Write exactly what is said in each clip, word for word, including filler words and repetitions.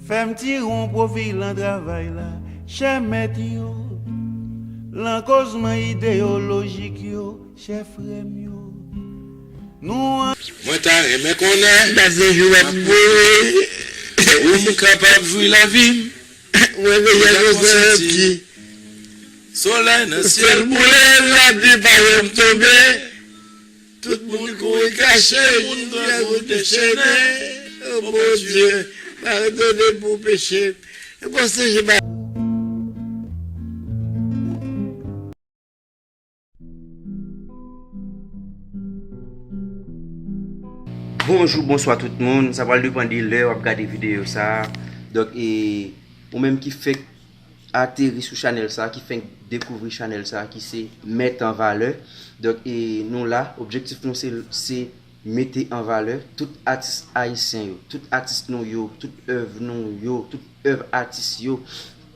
Fè m tire yon pwofi lan travay la, chè mèt yo, lan kozman ideyolojik yo, chè frè m yo. Nou an Mwen ta renmen konnen Dazan Jowèt m ap mouri. Ou m kapab jwi lavi m. Mwen deja konsa yon ti solèy nan syèl boule, lapli pa janm tonbe. Tout moun kouri kache, moun tankou dechennen. O Bondye, padone pou peche m. E konsa je ba Bonjou, bonswa tout moun. Sa pral depann de lè w ap gade videyo sa a. Donk, e, ou menm ki fenk ateri sou chanèl sa a, ki fenk dekouvri chanèl sa a, ki se Mèt an Valè. Donk, e, nou la, objektif nou se, se mete an valè tout atis ayisyen yo, tout atis nou yo, tout èv nou yo, tout èv atis yo,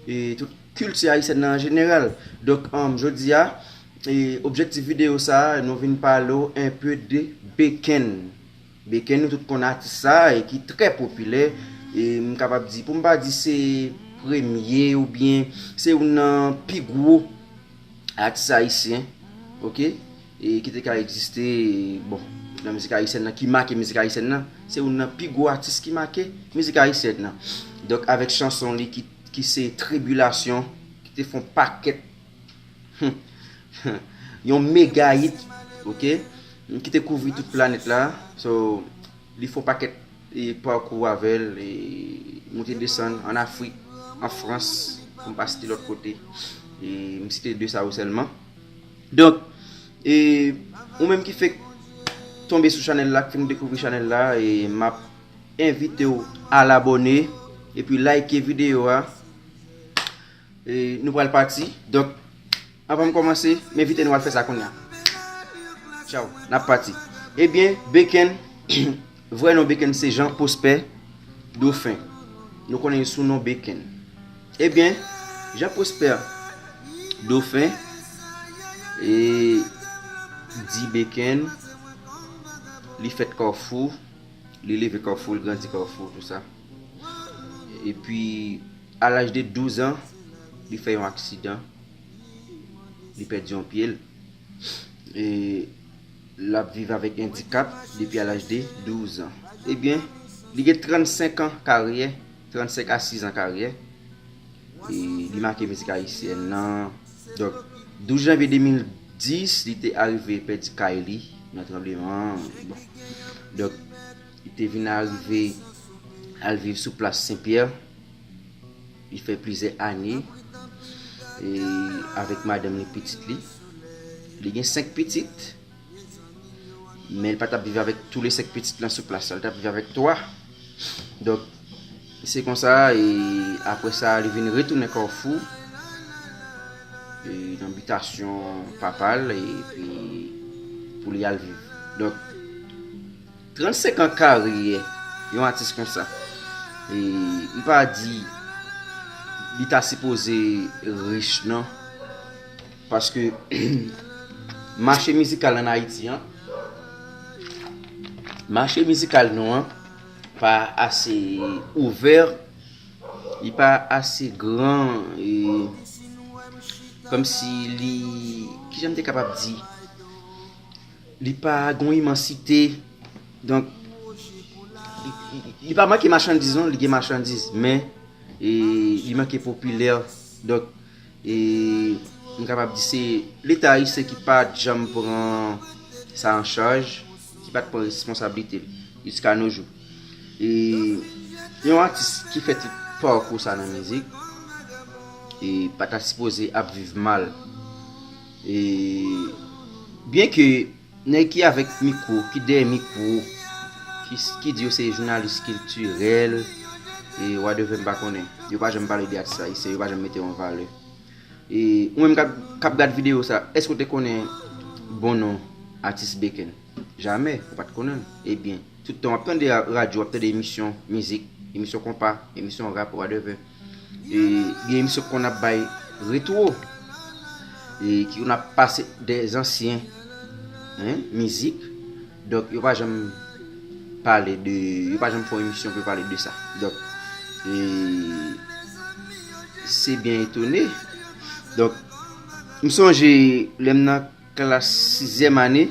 e tout kilti ayisyèn nan an jeneral. Donk, um, jodi a, e, objektif videyo sa a, nou vin pale w enpe de Beken. Beken, nou tout konn atis sa a, e ki trè popilè, e m kapab di, pou m pa di se premye oubyen se youn nan pi gwo atis ayisyen, oke, e ki te ka egziste, bon, nan mizik ayisyèn nan, ki make mizik ayisyèn nan, se youn nan pi gwo atis ki make mizik ayisyèn nan. Donk, avèk chanson li ki, ki se Tribilasyon, ki te fè yon pakèt, yon mega hit, oke, ki te kouvri tout planèt la. So, li fè yon pakèt e pakou avè l, e moute desann ann Afrik, an Frans, pou m pa site lòt kote. E m site de sa yo sèlman. Donk, e ou menm ki fenk tonbe sou chanèl la, ki fenk dekouvri chanèl la, e m ap envite w al abòne, epi like videyo a. E, nou pral pati. Donk, anvan m kòmanse, m envite nou al fè sa kounye a. Tchaw, n ap pati. Ebyen, Beken, vrè non Beken se Jean Prosper Dauphin. Nou konnen l sou non Beken. Ebyen, Jean Prosper Dauphin, e, di Beken, li fèt Kafou, li leve Kafou, li grandi Kafou, tou sa. Epi, a laj de douz an, li fè yon aksidan. Li pèdi yon pye l. E l ap viv avèk endikap depi a laj de douz an. Ebyen, li gen trannsenk an karyè, trannsenk a sis an karyè. E li make mizik ayisyèn nan. Donk, douz janvye de mil dis, li te arive pèdi kay li nan tranbleman. Bon. Donk, li te vin arive al viv sou plas Senpyè. Li fè plizyè ane, e, avèk madanm li, pitit li. Li gen senk pitit, men li pa t ap viv avèk tou le senk pitit lan sou plas la, li t ap viv avèk twa. Donk, se konsa, e, apre sa, li vin retounen Kafou, e, nan bitasyon papa l, epi pou li al viv. Donk, trannsenk an karyè yon atis konsa. E m pa di li ta sipoze rich, non. Paske mache mizikal ann Ayiti an, mache mizikal nou an pa ase ouvè, li pa ase gran, e kòmsi li, kijan m te kapab di, li pa gon imansite. Donk, li, li, li pa manke machandiz, non, li gen machandiz, men, e, li manke popilè. Donk, e, m kapab di se Leta ayisyen ki pa t janm pran sa an chaj, ki pa t pran responsablite l jiska no jou. E, yon atis ki fè tout pakou sa nan mizik, e, pa ta sipoze ap viv mal. E, byen ke nèg ki avèk mikwo, ki dèyè mikwo, ki, ki di yo se jounalis kiltirèl, e whatever, m pa konnen. Yo pa janm pale de atis ayisyen, yo pa janm mete yo an valè. E ou menm k ap, k ap gad videyo sa, èske w te konnen bon non atis Beken? Jamè, ou pa t konnen l. Ebyen, tout tan w ap tande radyo, w ap tande emisyon mizik, emisyon konpa, emisyon rap, whatever. E gen emisyon k konn ap bay retwo, e ki konn ap pase dè zansyen, en, mizik. Donk, yo pa janm pale de, yo pa janm fè yon emisyon pou yo pale de sa. Donk, E se byen etone. Donk, m sonje lè m nan klas sizyèm ane,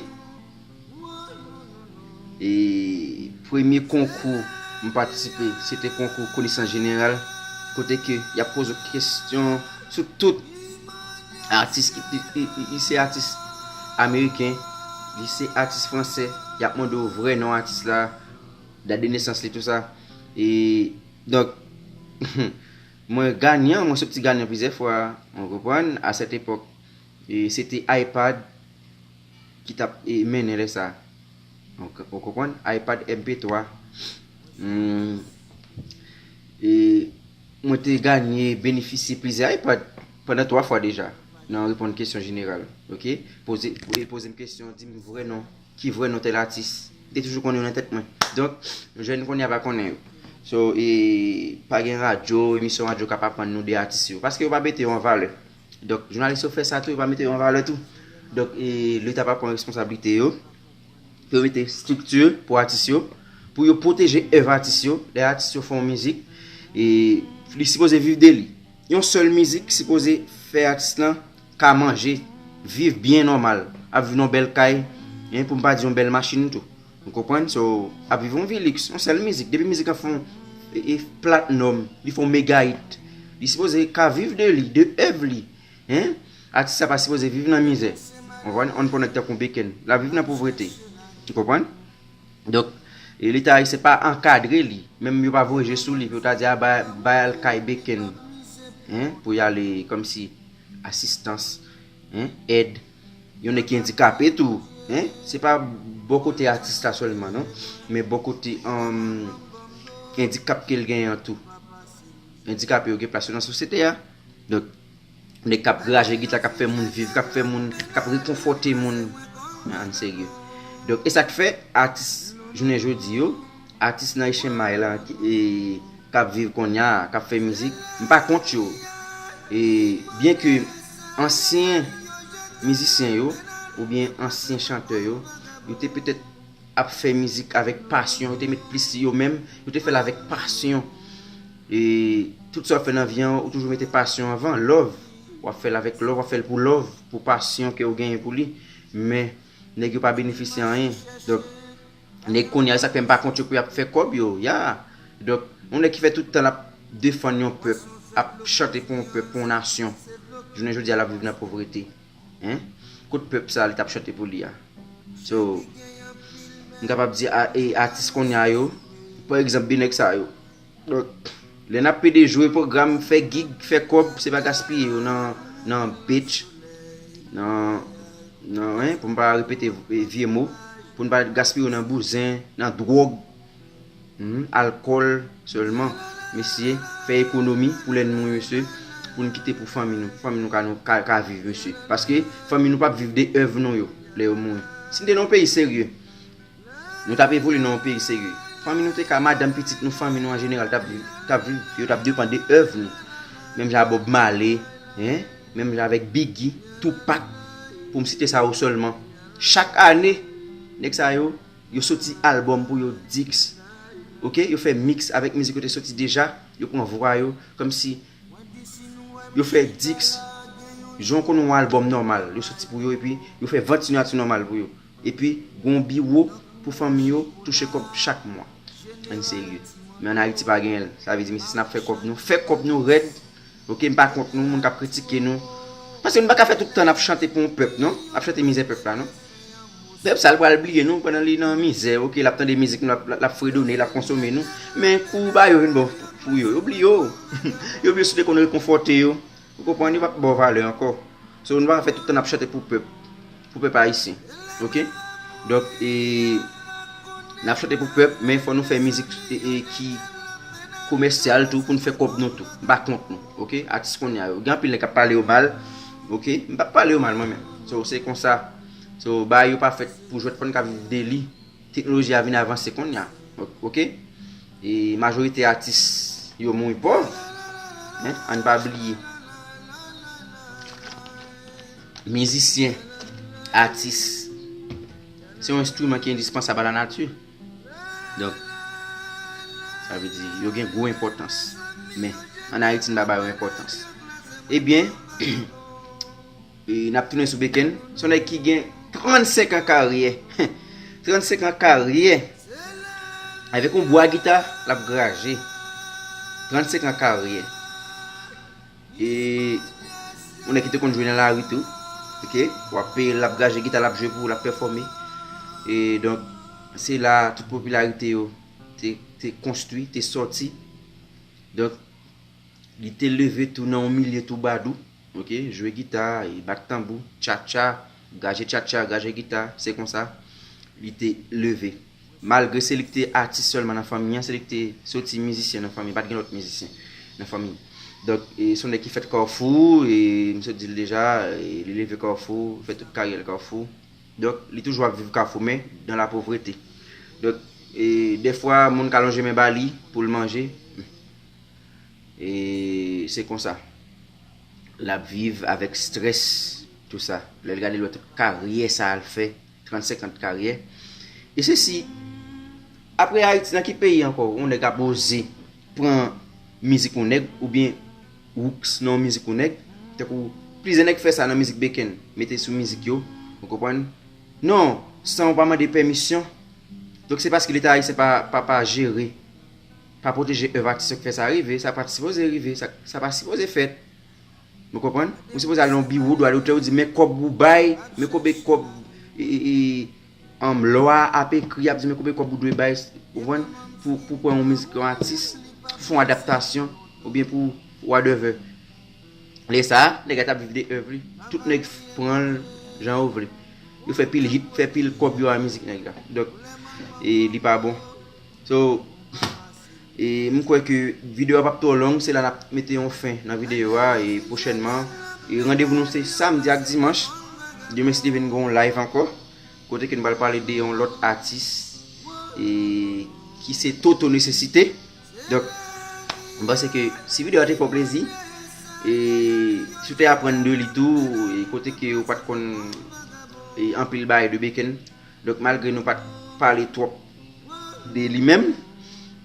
e premye konkou m patisipe, se te konkou konesans jeneral, kote ke y ap poze w kesyon sou tout atis ki, li, li, li, li se atis ameriken, li se atis fransè, y ap mande w vrè non atis la, dat de nesans li, tou sa. E, donk, mwen ganyan, mwen soti ganyan plizyè fwa, w konprann, a sèt epòk, e se te iPad ki t ap, e, mennen lè sa. W konprann? iPad M P twa. Hmm. E mwen te ganye, benefisye plizyè iPad pandan twa fwa deja nan reponn kesyon jeneral. Oke? Poze, e poze m kesyon, di m vrè non, ki vrè non tèl atis. M te toujou konnen yo nan tèt mwen. Donk, jèn kounye a pa konnen yo. So, e pa gen radyo, emisyon radyo k ap aprann nou de atis yo. Paske yo pa mete yo an valè. Donk, jounalis yo fè sa tou, yo pa mete yo an valè tou. Donk, e, Leta pa pran responsablite yo pou yo mete estrikti pou atis yo, pou yo pwoteje èv atis yo. Lè atis yo fè yon mizik, e li sipoze viv de li. Yon sèl mizik sipoze fè atis lan ka manje, viv byen nòmal, ap viv nan yon bèl kay, en, pou m pa di yon bèl machin tou. Ou konprann? So, ap viv yon vi liks, yon sèl mizik. Depi mizik lan fè yon, e, e, platinum, li fè yon mega hit, li sipoze ka viv de li, de èv li. En? Atis sa pa sipoze viv nan mizè. Ou konprann? Ann pran nèg tankou Beken. L ap viv nan povrete. Ou konprann? Donk, e Leta ayisyen pa ankadre li. Menm yo pa voye je sou li pou yo ta di, a, bay, bay al kay Beken. En? Pou y ale kòmsi asistans, en? Èd. Yon nèg ki andikape tou. En? Se pa bò kote atis la sèlman, non. Men bò kote, um, andikap ke l genyen an tou. Andikape yo gen plas yo nan sosyete a. Donk, nèg k ap raje gita, k ap fè moun viv, k ap fè moun, k ap rekonfòte moun. Ann serye. Donk, e sa k fè atis jounen jodi yo, atis nan H M I la, ki, e, k ap viv kounye a, k ap fè mizik, m pa kont yo. E, byen ke ansyen mizisyen yo, oubyen ansyen chantè yo, yo te petèt ap fè mizik avèk pasyon, yo te met plis yo menm, yo te fè l avèk pasyon. E tout sa w ap fè nan vi an, ou toujou mete pasyon anvan, love. W ap fè l avèk love, w ap fè l pou love, pou pasyon ke w genyen pou li. Men, nèg yo pa benefisye anyen. Donk, nèg kounye a, sa k fè m pa kont yo pou y ap fè kòb yo, ya. Donk, yon nèg ki fè tout tan l ap defann yon pèp, ap chante pou yon pèp, pou yon nasyon. Jounen jodi a, l ap viv nan povrete. En? Kot pèp sa li t ap chante pou li a? So, m kapab di a, e, atis kounye a yo, pa egzanp, de nèg sa yo. Donk, lè n ap pede jwe pwogram, fè gig, fè kòb, se pa gaspiye yo nan, nan bitch, nan, nan, en, pou m pa repete, e, vye mo, pou n pa gaspiye yo nan bouzen, nan dwòg, Hmm, alkòl sèlman, mesye, fè ekonomi pou lè n mouri, mesye, pou n kite pou fanmi nou, pou fanmi nou ka, nou ka, ka viv, mesye. Paske fanmi nou p ap viv de èv nou yo, lè yo mouri. Si n te nan yon peyi serye, nou t ap evolye nan yon peyi serye. Fanmi nou te ka, madanm, pitit nou, fanmi nou an jeneral t ap viv, t ap viv, yo t ap depann de èv nou. Menm jan a Bob Marley, en, menm jan avèk Biggie, Tupac, pou m site sa yo sèlman. Chak ane, nèg sa yo, yo soti albòm pou yo, diks. Oke? Yo fè miks avèk mizik yo te soti deja, yo pran vwa yo, kòmsi yo fè diks. Jan w konnen yon albòm nòmal, yo soti pou yo, epi yo fè vant sinyati nòmal pou yo. Epi, gen yon biwo pou fanmi yo touche kòb chak mwa. Ann serye. Men ann Ayiti pa genyen l. Sa vle di, mesye, si n ap fè kòb nou, fè kòb nou rèd. Oke, m pa kont nou, moun k ap kritike nou. Paske nou pa ka fè tout tan n ap chante pou yon pèp, non. Ap chante mizè pèp la, non. Pèp sa, l pral bliye nou pandan li nan mizè. Oke, l ap tande mizik nou, l ap, l ap fredone, l ap konsome nou. Men kou ba yo vin bon pou yo, yo bliye w. Yo bliye w si w te konn rekonfòte yo. Ou konprann? Yo p ap ba w valè ankò. So, nou pa ka fè tout tan n ap chante pou pèp. Pou pèp ayisyen. Oke? Donk, e, n ap chante pou pèp, men fò nou fè mizik, e, e, ki komèsyal tou, pou n fè kòb nou tou. M pa kont nou. Oke? Atis kounye a yo. Gen anpil nèg k ap pale yo mal. Oke? M p ap pale yo mal, mwen menm. So, se konsa. So, bagay yo pa fèt pou jwèt, fò n ka viv de li. Teknoloji a vin avanse kounye a. O-, oke? E majorite atis yo mouri pòv. En, ann pa bliye. Mizisyen, atis, se yon enstriman ki endispansab a lanati. Donk, Sa vle di, yo gen gwo enpòtans. Men, ann Ayiti, n pa ba yo enpòtans. Ebyen, e n ap tounen sou Beken. Se yon nèg ki gen trannsenk an karyè. Trannsenk an karyè. Avèk yon bwa gita, l ap graje. Trannsenk an karyè. E yon nèg ki te konn jwe nan lari tou. Oke? W ap peye l, l ap graje gita, l ap jwe pou ou, l ap pèfòme. E donk, se la tout popilarite yo te, te konstwi, te sòti. Donk, li te leve tou nan yon milye twoubadou. Oke? Jwe gita, e bat tanbou, tchatcha, graje tchatcha, graje gita, se konsa li te leve. Malgre se li ki te atis sèlman nan fanmi an, se li ki te soti mizisyen nan fanmi, pa t gen lòt mizisyen nan fanmi. Donk, e, se yon nèg ki fèt Kafou, e, m sot di l deja, e, li leve Kafou, fè tout karyè l Kafou. Donk, li toujou ap viv Kafou, men dan la povrete. Donk, e, dèfwa, moun ka lonje men ba li pou l manje. E se konsa. L ap viv avèk strès, tou sa. Lè l gade l wè tout karyè sa a l fè, trannsenk an karyè. E se si, apre Ayiti, nan ki peyi ankò, yon nèg ap oze pran mizik yon nèg, oubyen wouks nan yon mizik yon nèg, tankou plizyè nèg fè sa nan mizik Beken, mete sou mizik yo, ou konprann? Non, san w pa mande pèmisyon. Donk se paske Leta ayisyen pa, pa, pa jere, pa pwoteje èv atis yo k fè sa rive, sa pa t sipoze rive, sa, sa pa sipoze fèt. Nou konprann? Ou sipoze al nan yon biwo, dwa dotè, ou di, men kòb ou bay, men konbyen kòb, e, e, e, anm, lwa ap ekri, ap di, men konbyen kòb ou dwe bay, ou konprann? Pou, pou pran yon mizik, yon atis, fè yon adaptasyon, oubyen pou whatever. Lè sa a, nèg la t ap viv de èv li. Tout nèg pran l jan yo vle. Yo fè pil hit, fè pil kòb yo a mizik nèg la. Donk, e, li pa bon. So, e, m kwè ke videyo a p ap twò long, se la n ap mete yon fen nan videyo a, e pwochènman, e randevou nou se samdi ak dimanch. Demen, si Dye vle, n gen yon live ankò, kote ke n pral pale de yon lòt atis, e, ki se Toto Nesesite. Donk, m panse ke si videyo a te fè w plezi, e si w te aprann de li tou, e kote ke ou pa t konn, e, anpil bagay de Beken, donk, malgre nou pa t pale twòp de li menm,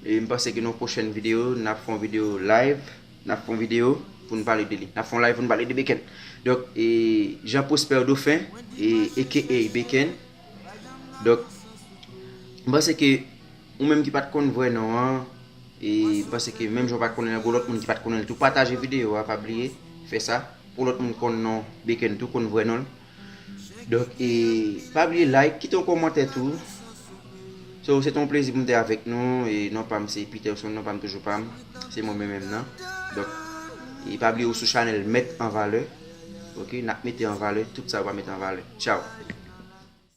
e m panse ke nan yon pwochèn videyo, n ap fè yon videyo live, n ap fè yon videyo pou n pale de li. N ap fè yon live pou n pale de Beken. Donk, e, Jean Prosper Dauphin, e, A K A Beken. Donk, m panse ke ou menm ki pa t konn vrè non an, e m panse ke menm jan w pa t konnen l, gen lòt moun ki pa t konnen l tou, pataje videyo a, pa bliye fè sa, pou lòt moun konn non Beken tou, konn vrè non l. Donk, e pa bliye like, kite yon kòmantè tou. So, se te yon plezi pou m te avèk nou, e non pa m se Peterson, non pa m toujou pa m, se mwen menm menm nan. Donk, e pa bliye ou sou chanèl Mèt an Valè. Oke, n ap mete an valè tout sa yo pa mete an valè. Tchaw.